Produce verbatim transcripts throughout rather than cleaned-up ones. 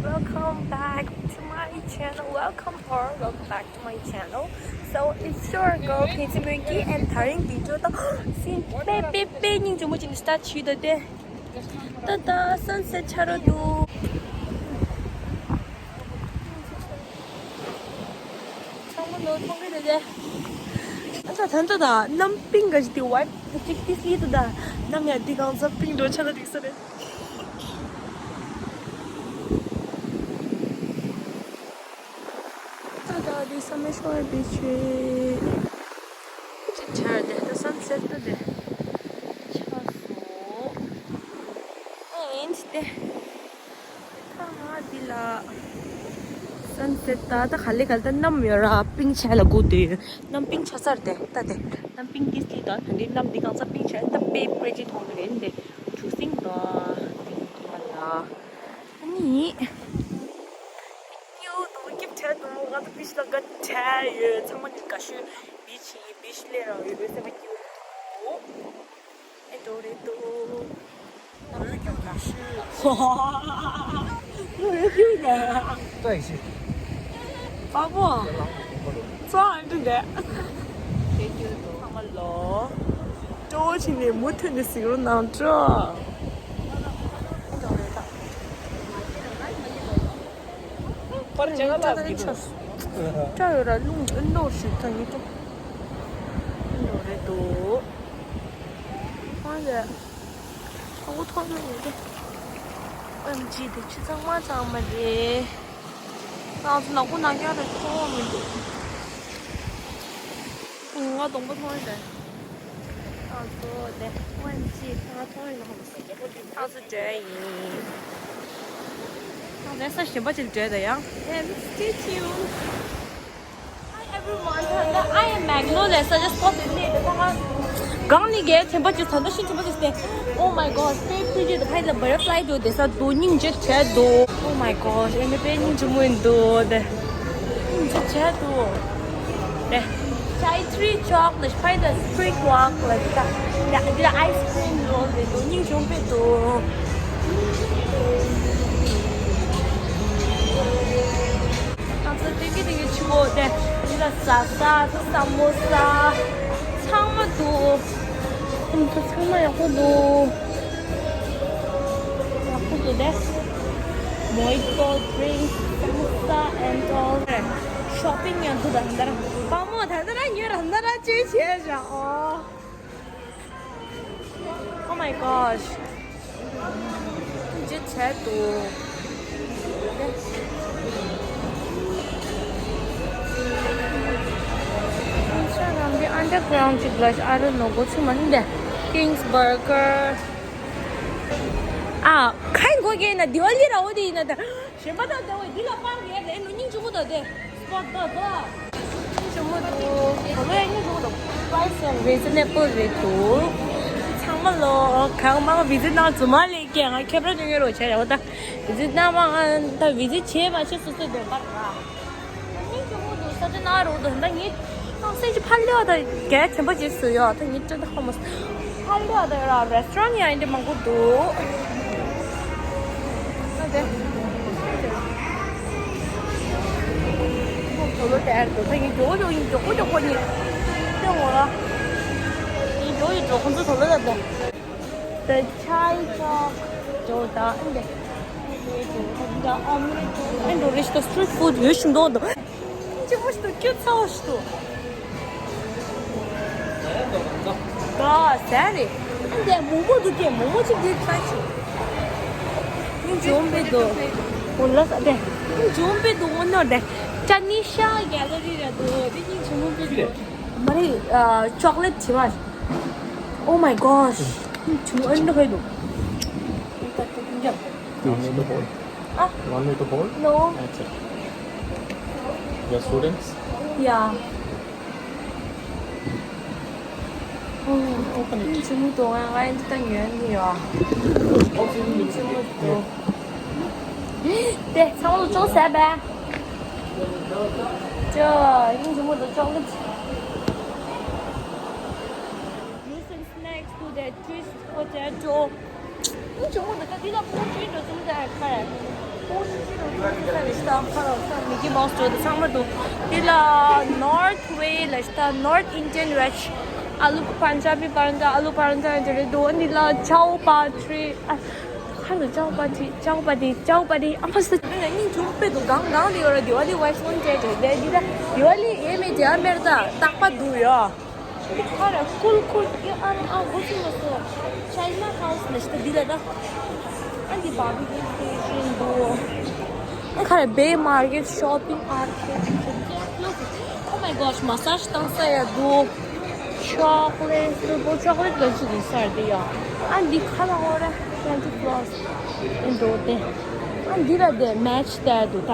Welcome back to my channel. Welcome or welcome back to my channel. So it's your girl Pinky Pinky and ད་རིང་བི་ཌིའོ་ད་སིན་པེ་པེ་པེ་སྙིང་རྗེ་མོ་ཅིག་ནས་སི་ཊར་བྱས་ཡོད་དེ། ད་ད་སན་སེཊ་ཆགས་འགྲོ་འདུག་ཚང་མ་ལོ་མཐོང་གི་རེད་དེ། ཨ་ད་ད་ད་ད་གནམ་པིང་ག་ཞིག་དེ་ཝའི་ཊི་གཅིག་ཏི་སི་ལི་ད་ད་གནམ་ཡ་འདི་གང་ཚ་པིང་འགྲོ་ཆ་ལ་འགྲིག་ས་རེད། ད་ད་འདི་ས་མེ་ཤོ་ཡ་བི་ཆི་རེད། ཅིག་ཆར་དེ་ད་སན་སེཊ་ད་དེ་ཆགས་སོང་། ཨེ་འདི་དེ། ད་ང་འདི་ལ་སན་སེཊ་ད་ད་ག་ལེ་ག་ལེ་ད་གནམ་ཡོད་ར་པིང་ཆ་ལ་སྒུག་སྡོད་ཡོད། གནམ་པིང་ཆ་ས་རེད་དེ། ད་དེ་གནམ་པིང་ཏི་སི་ལི་ད་ད་འདི་གནམ་འདི་གང་ཚ་པིང་ཆ་ད་པེ་པེ་ཅིག་མཐོང་གི་རེད་དེ། གྲུ་གཟིངས་ད་དེ་མཐོང་ལ། ཨ་ནི། ཡོད་དོ་སྐྱིད་བྲལ་དོ་ང་ད་བི་ཆི་ལ་དགའ་བྲལ་ཡོད། ཚང་མ་ནི་དགའ་ཤོས་བི་ཆི་བི་ཆི་ལས་རང་ཡོད་སེམས་པ་སྐྱིད་འོ། ཨེ་འགྲོ་རེད་དོ། ལོས་ཀྱུ་ལ་ཤི། ལོས་ཀྱུ་ལ། ཏོག་ཞིག་པ་པོ། ཚོ་ཨ་འདྲི་འདས། ཁྱེད་ཀྱི་དོ་ཚང་མ་ལོ། སྤྲོ་བོ་ཆེ་ནས་མུ་མཐུད་ནས་གཟིགས་རོགས་གནང་། སྤྲོ། པར་ཅང་ལ་ལབ་ཀྱི་འདུག་སྐྲ་ཡོད་ར་རླུང་ཨེ་འདྲ་ཞིག་ཐོན་ཡོད་ཀྱང་། ཨེ་འདྲ་རེད་འདུག་ཧང་ལས། ཨ་ཁུ་ཐོག་ནས་ཡོད་དེ། ཨེམ་ཇི་དེ་ཆུ་གཙང་མ་གཙང་མ་རེད། ང་ཚོ་ནག་པོ་ནག་རྐྱང་རེད་མཐོང་མི་འདུག་ང་གདོང་པ་མཐོང་ཡོད་རེད། ང་ཚོ་དེ་ཨེམ་ཇི་ང་མཐོང་ཡོད་ནོ། ང་ཚོ་འགྲོ་ཡ་ཡིན། ང་རེས་གཟའ་གཞན་པ་ཅིག་འགྲོ་ཡ་ད་ཡང་། And stay tuned. Hi everyone. I am Magnolia. So I just popped in there. གང་ནས་གལ་ཆེན་པོ་ཅིག་ད་ལྟ་ཤིན་ཆེན་པོ་ཅིག་སྟེ། Oh my gosh. དཔེ་ཕུལ་རྒྱུ་དེ་ཕ་ཡི་ལ་བྷ་ཊར་ཕ་ལའི་འདུག་དེ་ས་འདུག་སྙིང་རྗེ་བྱས་འདུག Oh my gosh. ཨེ་མི་དཔེ་སྙིང་རྗེ་མོ་ཡིན་འདུག་དེ། སྙིང་རྗེ་བྱས་འདུག་དེ། Chai tree chalk ལ་ཕ་ཡི་ལ་སི་པི་རིང་ཝོག་ལ་ད། དེ་ལ་ཨའི་སི་ཀྲིམ་རོལ་དེ་འདུག་སྙིང་རྗེ་མོ་དཔེ་འདུག་ང་ཚོ་ཏིང་གི་ཏིང་གི་ཆུ་བོ་དེ། འདི་ལ་ཟ་ས་ས་མོ་ས་ཚང་མ་འདུག་ཨ་ནི་ཚང་མ་ཡག་པོ་འདུག་ཡག་པོ་འདུག་དེ། Mojito drinks, samosa and all. Shopping ཡང་འདུག་ད་ལྟ་ར། པ་མོ་ད་ལྟ་ར་ཉོས་ར་ད་ལྟ་ར་ཅོ་བྱས་ར་ཨོ། Oh my gosh. ཇི་བྱས་འདུག Instagram གི་underground གཅིག་ལ་I don't know འགོ་ཚུགས་མ་ནི་འདི། King's Burger. ཨ། ཁ་ཡིན་གོ་གེ་ན་དི་ཝ་ལི་ར་འོ་དེ་ཡིན་ན་ད། གཞན་པ་དང་འདྲ་བའི་འདི་ལ་པར་རེད་ལས་ནོ་སྙིང་རྗེ་མོ་དང་དེ། སི་པོཊ་དང་དེ། སྙིང་རྗེ་མོ་འདུག་དོ་ལོ་ཡང་སྙིང་རྗེ་མོ་འདུག Price ཡང་reasonable རེད་འདུག་ཚང་མ་ལོ་གང་མང་visit གནང་རྫུན་མ་ལས་ཀྱང་ང་ཁྱད་པར་ཉོ་ཉོ་རོགས་བྱས་རེད་བ་ད། visit གནང་མང་ད་visit བྱས་མ་བྱས་སོ་སོའི་འདོད་པ་རེད་བ། སྙིང་རྗེ་མོ་འདུག་ས་ཆ་ན་རོགས་འདུག་ད་ངས་ཏང་སེ་ཅི་ཕར་ལེ་བ་ད་གལ་ཆེན་པོ་ཅིག་བཟོས་ཡོད་ད་ངས་སྤྲད་ད་ཧ་མ་སོང་། ཕར་ལེ་བ་ད་ཡོད་ར་restaurant ཡང་འདི་མང་པོ་འདུག་ད་དེ། དོ་ལོ་དེར་དོ་ད་ངས་མགྱོགས་མགྱོགས་ངས་མགྱོགས་མགྱོགས་ངས་སྟོན་འོང་ལ། ངས་མགྱོགས་ཡོད་འགྲོ་ཁོང་ཚོ་དོ་ལོ་ད་དེ། The chai talk. ཇོ་ད་ཨིན་དེ། ཨིན་དེ་རེ་ཞིག་ད་street food ཡོད་ཞིག་འདུག་འདུག་ཅི་མོ་ཞིག་འདུག་སྐྱོ་ཚ་བ་ཞིག་འདུག་ད་ཟ་རེད། ཨིན་དེ་མོག་མོག་འདུག་དེ་མོག་མོག་ཅིག་འདི་ཚ་ཞིག་ཨིན་ཇོམ་པེ་འདུག་འོ་ལ་ས་དེ། ཨིན་ཇོམ་པེ་འདུག་འོ་ནོར་དེ། ཅ་ནི་ཤ་ག་ལ་རི་ར་འདུག་དེ་ཨིན་ཇོམ་པེ་འདུག་མ་རེད། chocolate ཅི་མ། Oh my gosh. ཆུང་ཨན་འདྲ་ཁོས་འདུག You want me to hold? Ah? You want me to hold? No. Okay. You're students? Yeah. Oh, open it. ཆུང་དུ་ང་ང་འདི་ལྟ་ཉོན་ནི་ཡོད། ཆུང་དུ། དེ་ཚང་མ་ཅུང་ཟད་པས། ཅོ། ཡིན་ཆུང་དུ་ཅོག་ལེ། Use and snacks to the twist potato. ཨུ་ཆུང་མོ་འདི་ད་འདི་ལ་ཕུང་ཅི་འགྲོ་ཙམ་ད་ཁ་ཡ། ཕུང་ཅི་འགྲོ་ Mickey Mouse འགྲོ་དུས་ཚང་མ་འདུག་འདི་ལ་North Way ལ་ཤི་ད་North Indian Veg། ཨ་ལུ་པན་ཇ་བི་པ་རན་ཇ། ཨ་ལུ་པ་རན་ཇ་འདི་རེད་འདུག་འདི་ལ་ཅའོ་པ་ཊི། ཨ། ཁ་ལ་ཅའོ་པ་ཊི། ཅའོ་པ་ཊི། ཅའོ་པ་ཊི། ཨ་མ་སི། ནི་ཉིན་ཆུང་པེ་འདུག་གང་གང་དེ་ཡོད་ར། དི་ཝ་ལི་ཝེ་སོན་ཅེ་ཅེ་དེ་འདི་ད་དི་ཝ་ལི་ཨེ་མེ་ཇ་མེར་ད་རྟག་པ་འདུག་ཡོད། ཁ་ར་ཀུལ་ཀུལ་ཨ་ཨ་གོ་ཚུལ་མ་སོ། China House ལ་ཤི་ད་འདི་ལ་ད། ཨ་འདི་བར་བི་ཀིའུ་སི་ཊེ་ཤན་འདུག་ཨ་ཁ་ར་Bay Market Shopping Arcade། Oh my gosh, massage བཏང་ས་ཡ་འདུག chocolate འདུག chocolate ག་ཅི་འདུག་ས་ར་འདི་ཡ། ཨ་འདི་ཁ་ལ་འོ་ར་twenty floss འདུག་དེ། ཨ་འདི་ལ་དེ་match དེ་འདུག་ད།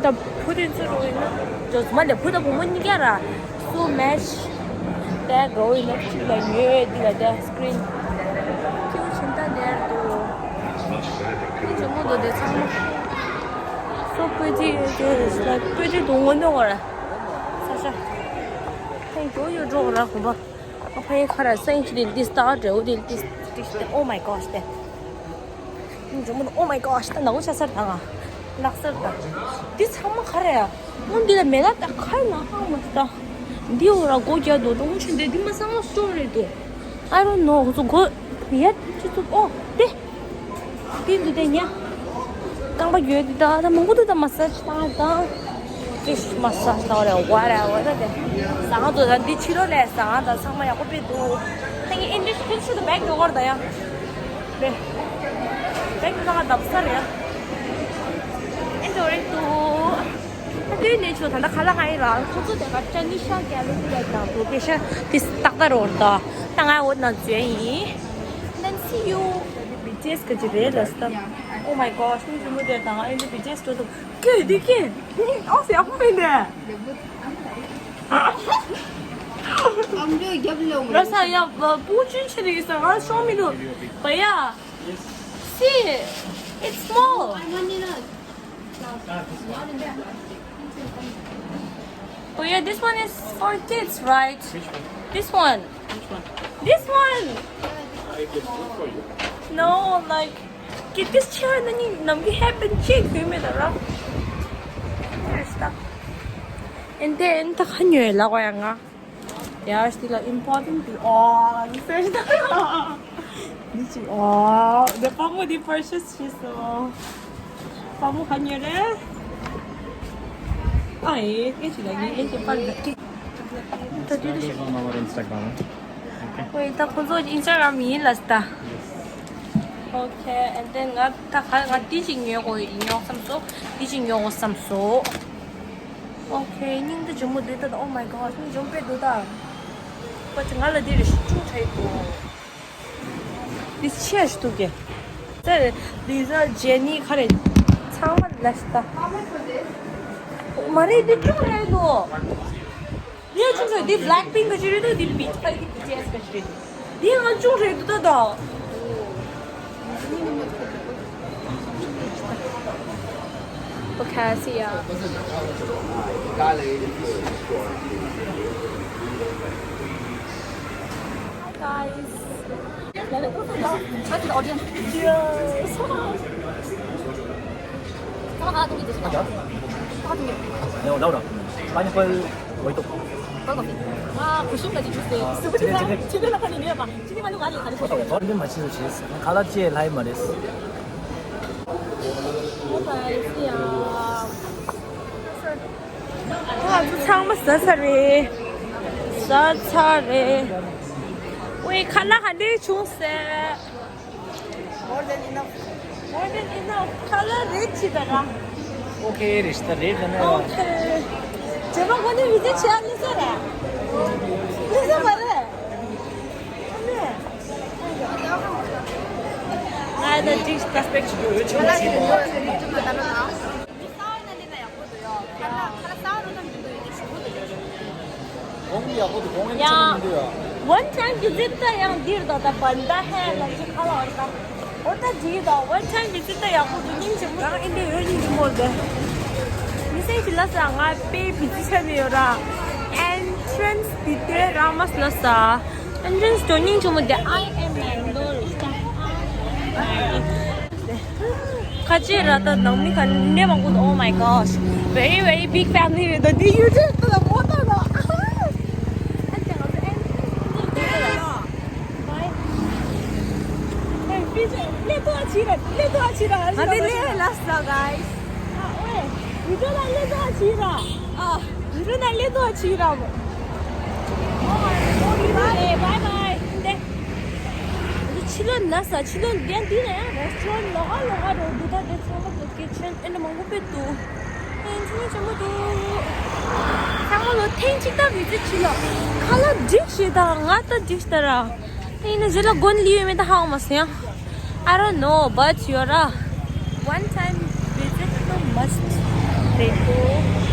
ད་བུ་དེ་ཚོ་རོ་ཡིན་ན། ཇོ་མ་ལེ་བུ་དང་བུ་མོ་གཉིས་ཀ་ར་སུ་match དེ་རོ་ཡིན་ན་གཅིག་ལ་ཉོས་འདི་ལ་དེ་screen ཁྱེའུ་ཆེན་ད་དེར་འདུག་འདི་ཇོ་མོ་དོ་དེ་ཚང་མ་so pretty, it is like pretty དུ་ངོ་ནོ་ར་ས་ཤ་ཧེ་ཇོ་ཡོ་ཇོ་ར་ཧུ་བ་ཨ་ཕ་ཡེ་ཁ་ར་སེང་ཆི་དེ་འདི་སྟ་འདྲ་བོ་དེ་འདི་འདི་oh my gosh དེ། འཇོ་མོ་oh my gosh ད་ནག་པོ་ཆགས་ཚར་ད་ང་། ནག་ཚར་ད། འདི་ཚང་མ་ག་རེ་ཡ། ཨོ་འདི་ལ་མེ་ལ་ད་ཁ་ན་ཧ་མ་ད། འདི་འོ་ར་སྒོ་རྒྱག་འདུག་ད་ཨོ་ཆེ་འདི་འདི་མ་ཚང་མ་སྟོར་རེད་འདུག I don't know ཁོ་ཚོ་སྒོ་ཡ་ཅི་ཚུགས་ཨོ་དེ། འདི་འདི་དེ་ཉ། རྐང་པ་གྱོན་འདི་ད་ད་མང་པོ་འདུག་ད་མ་སཱཇ་བཏང་ད། Fish massage ལྟ་བ་རེད། whatever ད་དེ། ཟ་ཁང་དུ་ད་འདི་ཕྱི་ལོགས་ལས་ཟ་ཁང་ད་ཚང་མ་ཡག་པོ་སྤྲད་འདུག་ད་ངས་ཨིན་ཇི་ཕལ་ཆེར་དུ་བེག་ཡོད་གོར་ད་ཡ། རེད། བེག་ནང་ང་བརྡབ་ས་རེད་ཡ། ཨེ་འགྲོ་རེད་འདུག་ད་དུས་ནས་ཆུ་ད་ལྟ་ཁ་ལག་ང་ཡི་རང་ཁོ་ཚོ་དེ་ག་ཅ་ནི་ཤ་ག་ལུ་ཀུ་ལ་དང་དུ་པེ་ཤ་དེ་ཏག་ཏག་རོར་ད། ད་ང་འོ་ན་ཛོན་ཡིན། Then see you. བི་ཊི་ཨེས་ག་ཅི་རེད་ལ་སྟ། Oh my gosh ནི་ཇུ་མུ་དེ་དང་ཨེ་འདི་བི་ཊི་ཨེས་འགྲོ་འདུག་ཀེ་འདི་ཀེ། ཨོ་སི་ཡག་པོ་མིན་ནས། ཨམ་ཅོག་རྒྱབ་ལོག་ར་ས་ཡ་པུ་ཅུན་ཆེ་རིག་ས་ང་ཤོ་མི་འདུག་བ་ཡ། See, it's small. Oh yeah, this one is for kids, right? This one. This one. No, like, get this chair and then you, you happen check you made a rough. There's stuff. And then, ད་ཁ་ཉོས་ལ་གོ་ཡ་ང་། ཡ་ཤི་ལ་important to all. འདི་ཅི་ཨོ། འདི་པ་མོ་འདི་purchase བྱས་སོང་། པ་མོ་ག་ཉོས་རེད། ཨ་ཨེ་ཨེ་ཅི་ལ་ངས་ཨེ་ཅི་པར་འདི། ད་དུས་དུ་ཞིག་ཨོ་ད་ཁོ་ཚོ་Instagram ཡིན་ལ་ད། Okay, and then ང་ད་ག་ང་འདི་ཅིག་ཉོས་གོ་ཉོ་བསམ་སོང་། འདི་ཅིག་ཉོ་གོ་བསམ་སོང་། Okay, སྙིང་རྗེ་ཇོ་མོ་འདི་ལྟ་ད། Oh my god, སྙིང་རྗེ་ཇོ་མོ་དཔེ་འདུག་ད། པ་ཅི་ང་ལ་འདི་རེ་ཞིག་ཅུང་ཁྲ་ཡི་འདུག་འདི་ཆེ་ཞིག་འདུག་གེ་ཙེ། འདི་ཟ་ཇེ་ནི་ཁ་རེ་ཚང་མ་ལ་ཞིག་ད། མ་རེད་འདི་ཅུང་ཁྲ་ཡི་འདུག་འདི་ཅུང་ཁྲ་འདི་Blackpink ག་ཅི་རེད་འདུག་འདི་བི་ཨ་འདི་བི་ཊི་ཨེས་ག་ཅི་རེད། འདི་ང་ཅུང་རེད་འདུག་ད་ད། Okay, see ya. Hi guys. Yes. Laura, pineapple mojito. Cold coffee. 아, 그瞬間にジュースで。すごいね。自分の中に見れば。 ཁ་ལག་ཅེས་ལྷ་ཡི་མ་རེད། ང་ཚོ་ཚང་མ་ཟ་ཚར་རེད། ཟ་ཚར་རེད། ཝེ་ཁ་ལག་ག་འདྲས་བྱུང་ཟེར། More than enough. More than enough. ཁ་ལག་རེད་ཅི་ད་ར། Okay རེད་ད་རེད་ད་ནི། Okay. ཇེ་མ་གོ་ནི་བི་ཛི་ཆེ་ཨ་ལི་ས་ར། ལི་ས་མ་རེད། ང་ད་ཅིག་ག་སྤེག་ཅིག་ཡོད་ཆོག་ཅིག་གོང་ཡག་པོ་འདུག་གོང་ཡག་ཅིག་མི་འདུག་ཡ། One time visit ད་ཡང་འདིར་ད་ད་བན་ད་ཧེ་ལ་ཅིག་ཁ་ལ་འོར་ད། འོ་ད་འདི་ད་One time visit ད་ཡག་པོ་འདུག་སྙིང་རྗེ་མོ། རང་ཨིན་དེ་ཡོད་སྙིང་རྗེ་མོ་རེད། མི་སེང་ཞིག་ལ་ས་ང་དཔེ་བི་ཛི་ཆ་མི་ཡོད་ར། Entrance འདི་དེ་ར་མ་སི་ལ་ས། Entrance དོ་སྙིང་རྗེ་མོ་དེ། I am Mangalore. ཁ་ཆེ་ར་ད་ནང་མི་ཁ་ནས་མང་པོ་འདུག Oh my gosh, very very big family རེད། ད་འདི་ཡུལ་གྲུ་ད་ལ་མོ་ཏོ་ད། ལས་ཐོག་ཆི་ར་ལས་ཐོག་ཆི་ར། ང་དེ་ལས་ལ་ས་guys. ཨ་ཨོའི་ཡུལ་གྲུ་ལ་ལས་ཐོག་ཆི་ར། ཨ། ཡུལ་གྲུ་ན་ལས་ཐོག་ཆི་ར་མོ། ཨོ་ཡུལ་གྲུ་ལས་bye bye འདི། ཕྱི་ལོགས་ན་ས་ཕྱི་ལོགས་རྒན་འདི་ན་ཡང་restaurant ལོགས་ཀ་ལོགས་ཀ་རེད་འདུག་ད་དེ་ཚང་མ་གི་kitchen and མང་པོ་དཔེ་འདུག་ཨེ་འཚོ་བ་ཆེན་པོ་འདུག་ཚང་མ་ལོ་ཐེངས་གཅིག་ད་visit ཕྱི་ལོགས་ཁ་ལག་སྒྲིག་ཤེས་དང་ང་ད་སྒྲིག་ཤེས་ད་ར། ཡིན་ན་རྗེས་ལ་དགོན་ལི་ཡོད་མེད་ད་ཧ་གོ་མ་སོང་ཡང་། I don't know, but you're a one time visit to must རེད་འདུག